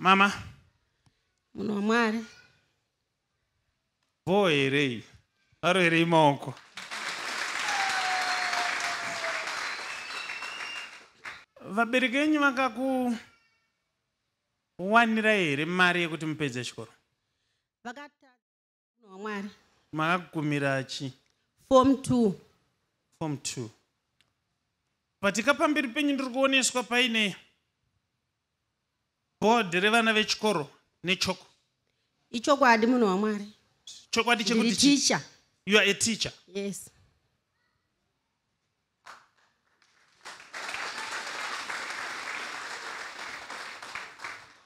Mama. Munhu waMwari. Bho here iyi? Varoverei maoko. Vabereki venyu vakakuwanirai here mari yekuti mupedze chikoro? Vakatadza munhu waMwari. Makagumira chi? Form 2. Form 2. Patika pamberi penyu ndiri kuoneswa paine board revana vechikoro nechoko. Ichokwadi munhu waMwari. Chokwadi Ndiri chekuti chi? teacher. You are a teacher. Yes.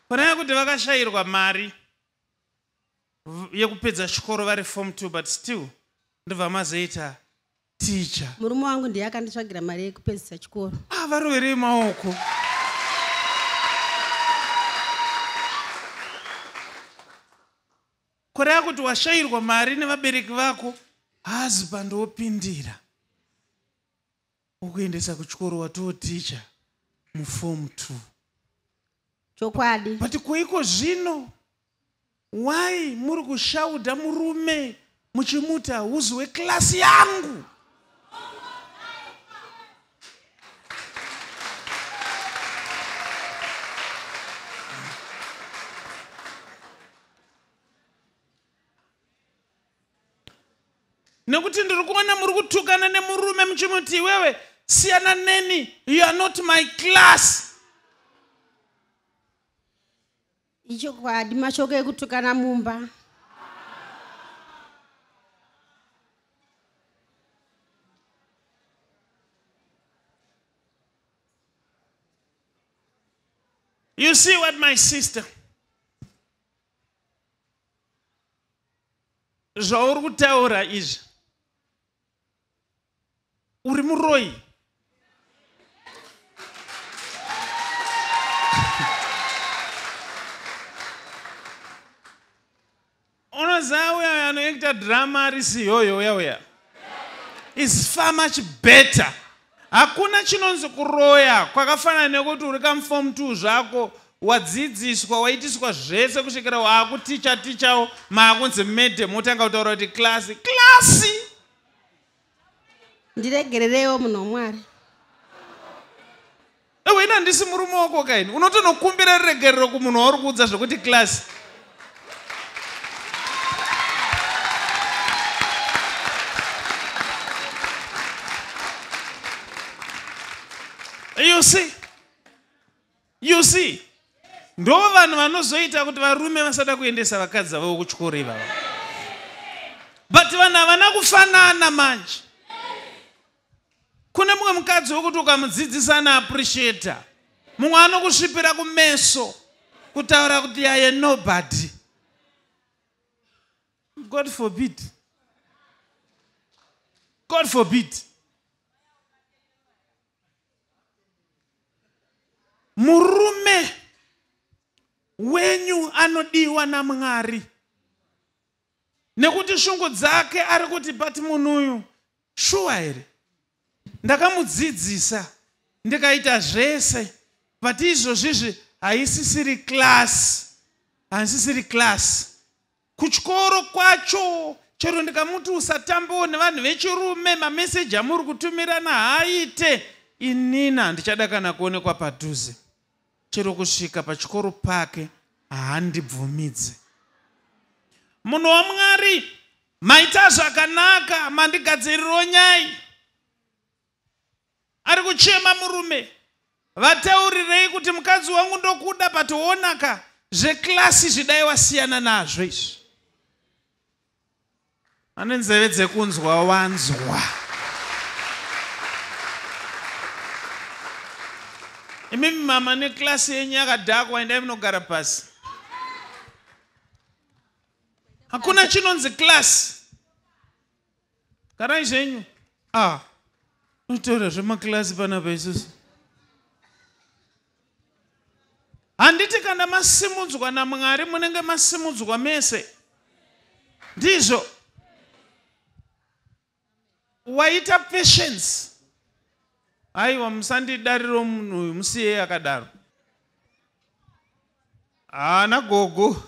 Panaya kuti vakashayirwa mari yekupedza chikoro vari form 2, but still ndobva mazoita teacher. Murume wangu ndiye akanditsvagira mari yekupedzisa chikoro. Varoverei maoko. Kureva kuti washayirwa mari nevabereki vako, husband wopindira wokuendesa kuchikoro, watoo teacher muform 2. Chokwadi. But kuiko zvino why muri kushaudha murume muchimuti hauzi weklasi yangu? Nekuti ndiri kuona muri kutukana nemurume muchimuti iwewe siyana neni, you are not my class. Ichokwadi, mashoko ekutukana mumba. You see what, my sister? Zvauri kutaura izvi, uri muroi. Unoziva uya anoacta drama ari siyoyo uya uya is far much better. Hakuna chinonzi kuroya kwakafanana nekuti uri kamuform 2 zvako, wadzidziswa, waitiswa zvese kusvikira waakuticha tichawo, maakunzi madam, wotanga kutaura kuti klasi klasi. Ndiregererewo munhu waMwari. Ewe, ina handisi murume wako kaini. Unotonokumbira ruregerero kumunhu wauri kuudza zvekuti klasi. You see? You see? Ndo vanhu vanozoita kuti varume vasada kuendesa vakadzi vavo kuchikoro ivava. But vanhu havana kufanana manje. Kune mumwe mukadzi wekuti ukamudzidzisa anoappreciata. Mumwe anokusvipira kumeso kutaura kuti yaye nobody. God forbid. God forbid. Murume wenyu anodiwa naMwari. Nekuti shungu dzake ari kuti but munhu uyu shuwa here? Ndakamudzidzisa ndikaita zvese, but izvozvizvi haisisiri class. Haisisiri class. Kuchikoro kwacho chero ndikamuti usatambewo nevanhu vechirume, mameseji amuri kutumirana haaite. Inini handichada kana kuonekwa padhuze. Chero kusvika pachikoro pake haandibvumidzi. Munhu waMwari, maita zvakanaka, mandigadziriro nyai. Ari kuchema murume. Vataurirei kuti mukadzi wangu ndokuda, but onaka zveklasi zvidai wasiyana nazvo izvi. Ane nzeve dzekunzwa wanzwa. Imimi mama neklasi yenyu yakadhakwa, endai munogara pasi. Hakuna chinonzi klasi. Garai zvenyu. Unotaura zvemaklasi panapa isusu. Handiti kana masimudzwa naMwari munenge masimudzwa mese. Ndizvo. Waita patience. Aiwa, musandidariro munhu uyu, musiyei akadaro. Ana gogo.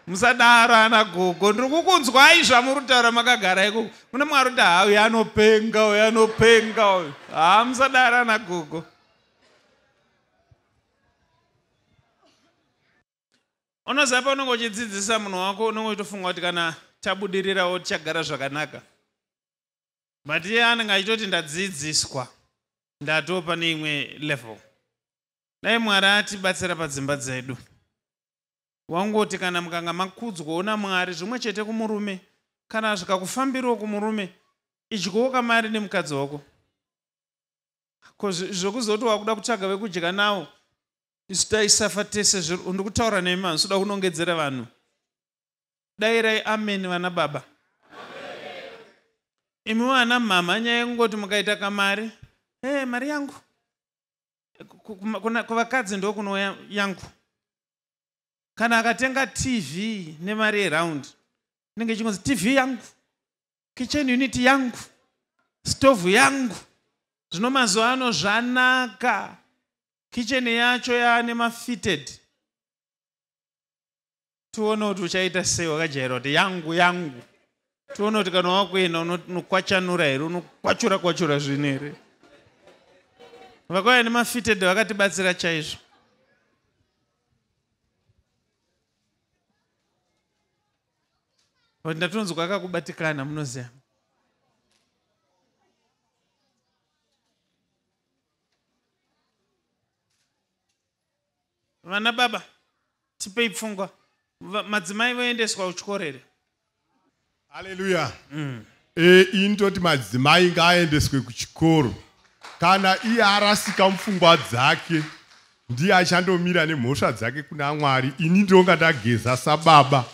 Musadaro ana gogo. Ndiri kukunzwai zvamuri kutaura makagara ikoko. Mune mwari kuti ha uyu anopenga, uyu anopenga uyu. Ha, musadaro ana gogo. Unoziva paunenge uchidzidzisa munhu wako unenge uchitofunga kuti kana tabudirirawo tichagara zvakanaka. But iye anenge achitoti ndadzidziswa, ndatopa neimwe level. Dai Mwari atibatsira padzimba dzedu. Wangoti kana mukanga makudzwawo naMwari zvimwe chete kumurume, kana zvikakufambirawo kumurume, idyawo kamari nemukadzi wako. Ko zvekuzoti wakuda kutsvaga vekudya nawo, isu taisafa tese, ndikutaura nemi hanzi toda kunongedzera vanhu. Dairai amen vana baba. Imi vana mama, nyaya yekungoti mukaita kamari, hey, mari yangu. Kuvakadzi ndokunouya yangu. Kana akatenga TV nemari yeround, inenge ichingonzi TV yangu, kitchen unit yangu, stove yangu. Zvino mazuva ano zvanaka. Kitchen yacho yaane mafitted. Tione kuti uchaita sei wakajaira kuti yangu yangu. Tione kuti kana wakuenda unokwachanura here, unokwachura kwachura zvinhu here. Vakauya nemafitted vakatibatsira chaizvo. But ndatonzwa akakubatikana munoziva. Vana baba, tipei pfungwa. Madzimai voendeswa kuchikoro here? Haleluya. Ini ndoti madzimai ngaaendeswe kuchikoro. Kana iye arasika mupfungwa dzake, ndiye achandomira nemhosva dzake kuna Mwari. Ini ndonga ndageza sababa.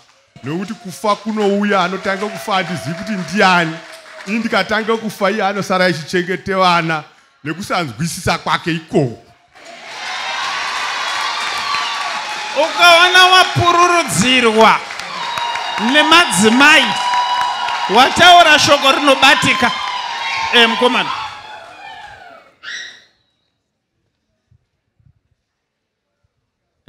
Nokuti kufa kunouya, anotanga kufa handizivi kuti ndiani. Ini ndikatanga kufa iye anosara achichengete vana nekusanzwisisa kwake ikoko. Ukaona wapururudzirwa nemadzimai, wataura shoko rinobatika. Mukomana.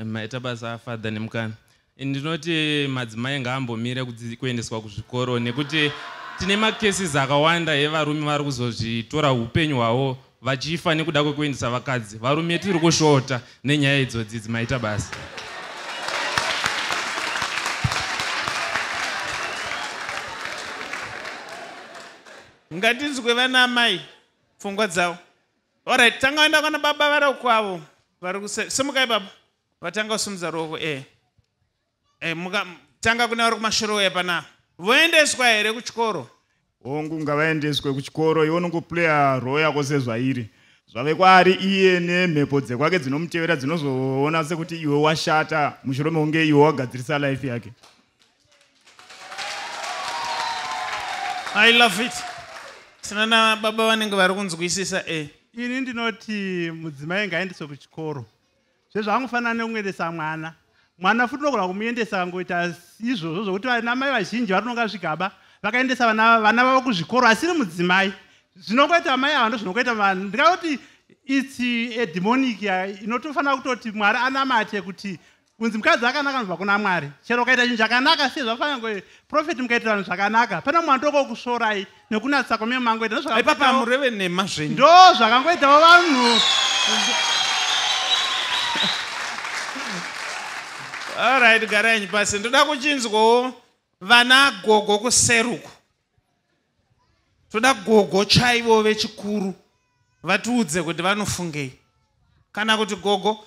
Maita basa Father nemukana. Ndinoti madzimai ngaambomire kuendeswa kuzvikoro nekuti tine macases akawanda evarume vari kuzozvitora upenyu hwavo vachifa nekuda kwekuendesa vakadzi. Varume tiri kushota nenyaya idzodzi. Maita basa. Ngatinzwe vana amai pfungwa dzavo. Alright, tanga enda kana baba vari kwavo. Vari simukai baba. Vatanga kusimudza ruoko. Tanga kune vari kumashure uya pana. Voendeswa here kuchikoro? Hongu, ngavaendeswe kuchikoro. Iwe unongoplaya role yako sezvairi. Zvave kwaari iye nemhepo dzekwake dzinomutevera dzinozoona sekuti iwe washata mushure mekunge iwe wagadzirisa life yake. I love it. Sinana baba vanenge vari kunzwisisa. Ini ndinoti mudzimai ngaendeswe kuchikoro. Zvezvangofanana nekuendesa mwana. Mwana futi unogona kumuendesa ngoita izvozvo zvokuti vana mai vazhinji varinonga zvigaba vakaendesa vana vavo kuzvikoro asiri mudzimai. Zvinongoita mai ava ndozvinongoita vanhu. Ndingati it's a demonic inotofanira kutoti Mwari anamate kuti kunzi mukadzi akanaka anobva kuna Mwari. Chero ukaita chinhu chakanaka sei zvafanira ngo prophet mukaitira vanhu zvakanaka. Pane mumwe andokokusvorai nekunatsa kwamene mangoita. Ipapa mureve nhema zvenyu. Ndo zvakangoitawo vanhu. Alright, garai pasi. Ndoda kuchinzwawo vana gogo kuseruku. Toda gogo chaivo vechikuru vatiudze kuti vanofungei. Kana kuti gogo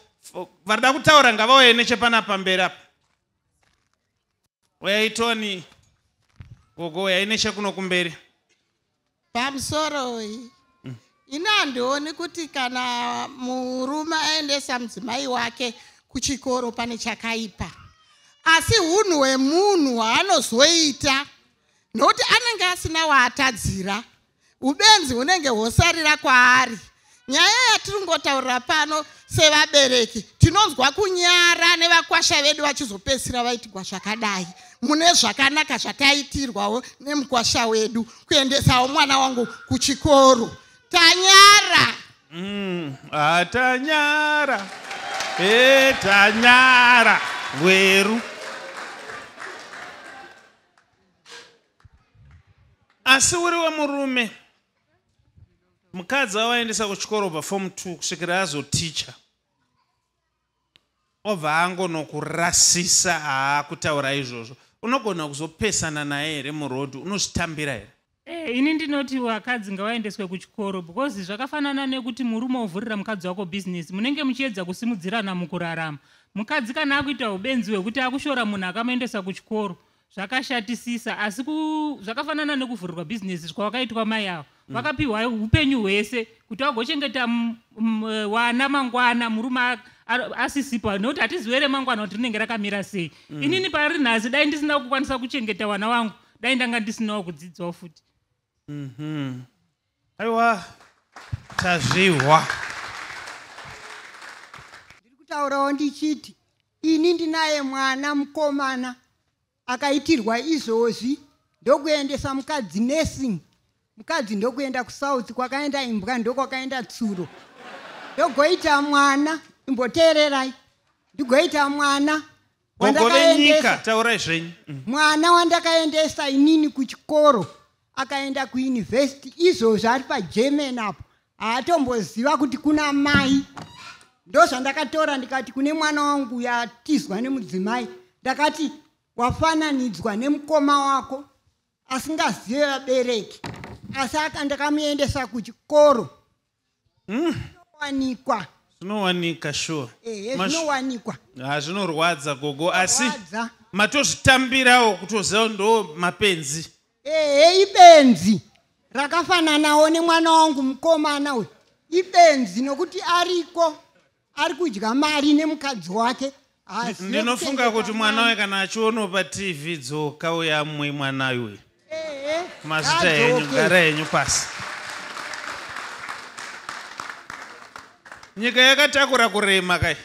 varida kutaura ngavauye nechepana pamberi apa. Uyai Tony, gogo uyai nechekuno kumberi. Pamusoroi. Ini handioni kuti kana murume aendesa mudzimai wake kuchikoro pane chakaipa. Asi hunhu hwemunhu hwaanozoita nokuti anenge asina waatadzira, ubenzi hunenge hwosarira kwaari. Nyaya yatiri kungotaurira pano sevabereki tinonzwa kunyara nevakwasha vedu vachizopedzisira vaitirwa zvakadai. Mune zvakanaka zvataitirwawo nemukwasha wedu kuendesawo mwana wangu kuchikoro. Tanyara. Tanyara. E tanyara gweru. Asi uri wemurume, mukadzi awaendesa kuchikoro kubva form 2 kusvikira azoticha, obva angonokurasisa haakutaura izvozvo, unogona kuzopesana naye here murodhi? Unozvitambira here? Ini ndinoti vakadzi ngavaendeswe kuchikoro, because zvakafanana nekuti murume ovhurira mukadzi wako bhizinesi, munenge muchiedza kusimudzirana mukurarama. Mukadzi kana akuita ubenzi hwekuti akushora munhu akamuendesa kuchikoro, zvakashatisisa. Asi zvakafanana nekuvhurirwa bhizinesi kwawakaitwa mai avo, vakapiwa upenyu hwese kuti vagochengeta wana mangwana murume asisipo, nekuti hatizive remangwana kuti rinenge rakamira sei. Inini pari nhasi dai ndisina kukwanisa kuchengeta wana wangu, dai ndanga ndisinawo kudzidzawo futi. Aiwa, tazvihwa. Ndiri kutaurawo ndichiti ini ndinaye mwana mukomana akaitirwa izvozvi, ndokuendesa mukadzi nursing, mukadzi ndokuenda kuSouth, kwakaenda imbwa ndokwakaenda tsuro. Ndogoita mwana, imboteererai, ndigoita mwana Gogo venyika, taurai zvenyu. Mwana wandakaendesa inini kuchikoro akaenda kuyunivhesiti, izvozvo ari paGerman apo, haatomboziva kuti kuna mai. Ndozvandakatora ndikati kune mwana wangu yatizwa nemudzimai, ndakati wafananidzwa nemukoma wako asingazive vabereki, asi ndakamuendesa kuchikoro. Zvinowanikwa. Zvinowanika, sure. Ehe, zvinowanikwa. Zvinorwadza gogo, asi matozvitambirawo kutoziva ndo mapenzi. Ehe, ibenzi rakafananawo nemwana wangu mukomana uyu, ibenzi nokuti ariko ari kudya mari nemukadzi wake. Ndinofunga kuti mwana uyu kana achionawo paTV, dzoka uyamwe mwana uyu. Mazita henyu, gara henyu pasi. Nyika yakatakura kurema kai.